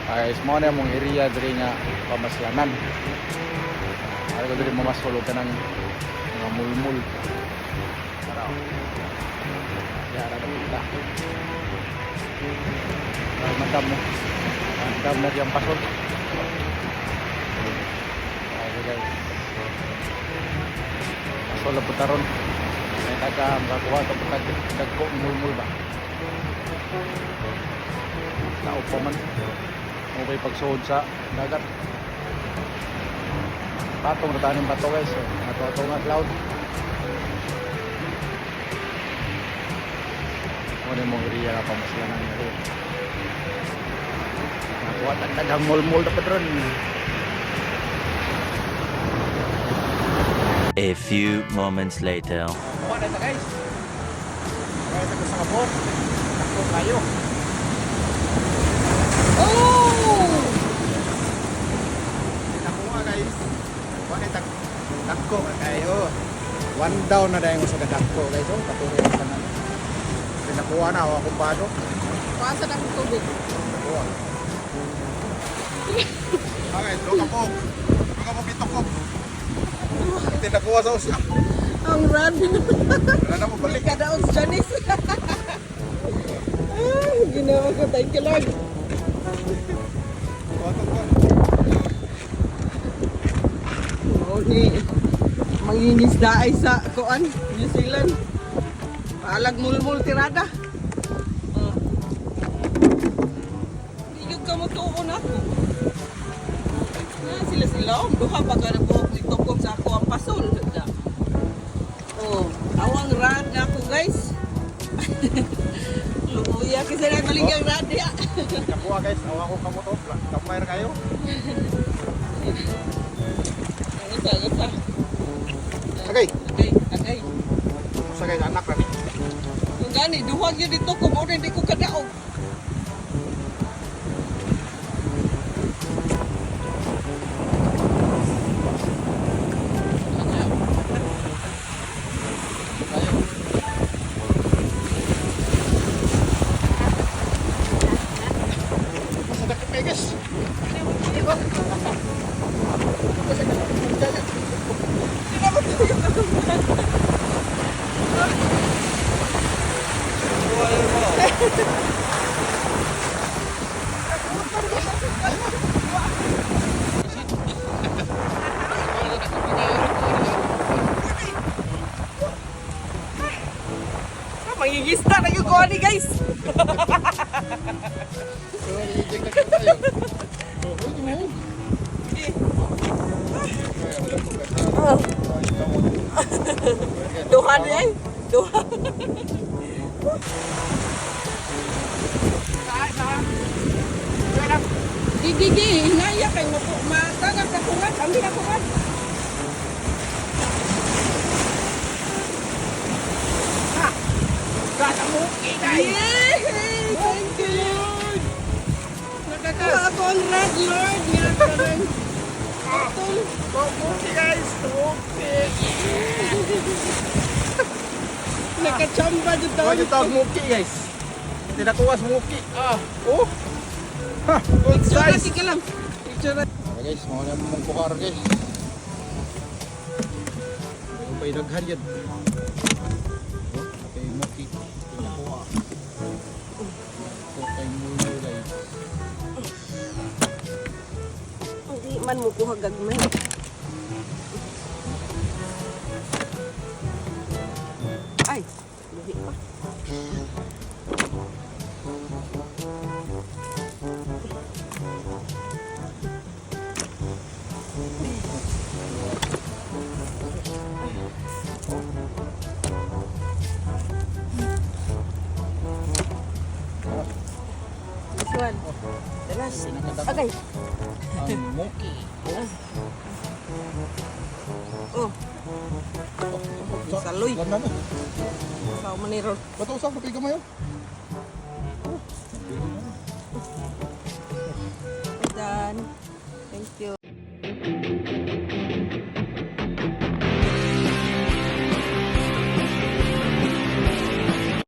Guys, mao na mong area diri nga pamaslanan. Ay ko diri mamasol og kanang mga mulmul. Tara. Yara na kita. Ay, madam mo. Madam na diyang pasol. Okay, guys. Pasol na punta ron. May taga makakuha ito punta dagko mulmul ba. Tao pa man. Okay, pagsuod sa dagat. Patong na tanim bato, guys. So, ato nga cloud. Ano yung mga area nga pamaslanan nga rin. Nakuha daghang mulmul dapat ron. A few moments later. Kuha na ito, guys. Kaya ito sa kabog. Takbo kayo. Oh! Nakuha, guys. Kuha na ito. Dagko kayo. One down na dahil sa kadagko, guys. Oh, patuloy ang tanan. Nakuha na ako akong bado. Kuha sa akong tubig. Nakuha. Okay, luka po. Luka po bitok. Hindi nakuha sa usya. Ang rad. Wala na mo balik. Kadaog Janice. Ay, ginawa ko. Thank you, Lord. Kuha to, kuha. Oo, ni mangingisda ay sa kuan, New Zealand. Paalag mulmul tirada. Oh. Hindi ka mo tuon ako. Na sila sila om duha pa ka nagbuhok ni tukom sa ako ang pasol. Oh, awang rad na ako, guys. Luya kasi na baligyang rad ya. Nakuha, guys, awa ko kamo to. Kamay ra kayo. Usa, usa. Agay. Agay, agay. Usa, guys, anak ra ni. Kung gani, duha gyud dito ko mo hindi ko kadaog. Kayo. Sa dakip eh, guys. Mangingista na yung kuha ni, guys. So, reject na kayo. Oh. Oh. Duha ni ay. Duha. Gigi gi, hinaya kay mo matagak sa kungan, kami na kungan. Ha! Katamuki, guys! Yay! Thank you, Lord. Nakakuha ako ang red, Lord. Nga kanang putol. Tumuki, guys! Tumuki! Nakachamba dito. Kuha yung tawag muki, guys. Hindi nakuha sa muki. Ah! Oh! Ha! Good Picture na, size! sige lang. Picture na. Okay, guys, mga na mong kuha guys. May upay daghan yan. Oh, okay, muki. Nakuha. Ito kay Muno, guys. Hindi man mo kuha gagmay. Ay, luhi pa. This one. The last. Okay. Ang muki. Oh, Oh, Saloy. Landa na. Sao man ni ron. Bato usap na gamay oh. Done. Thank you.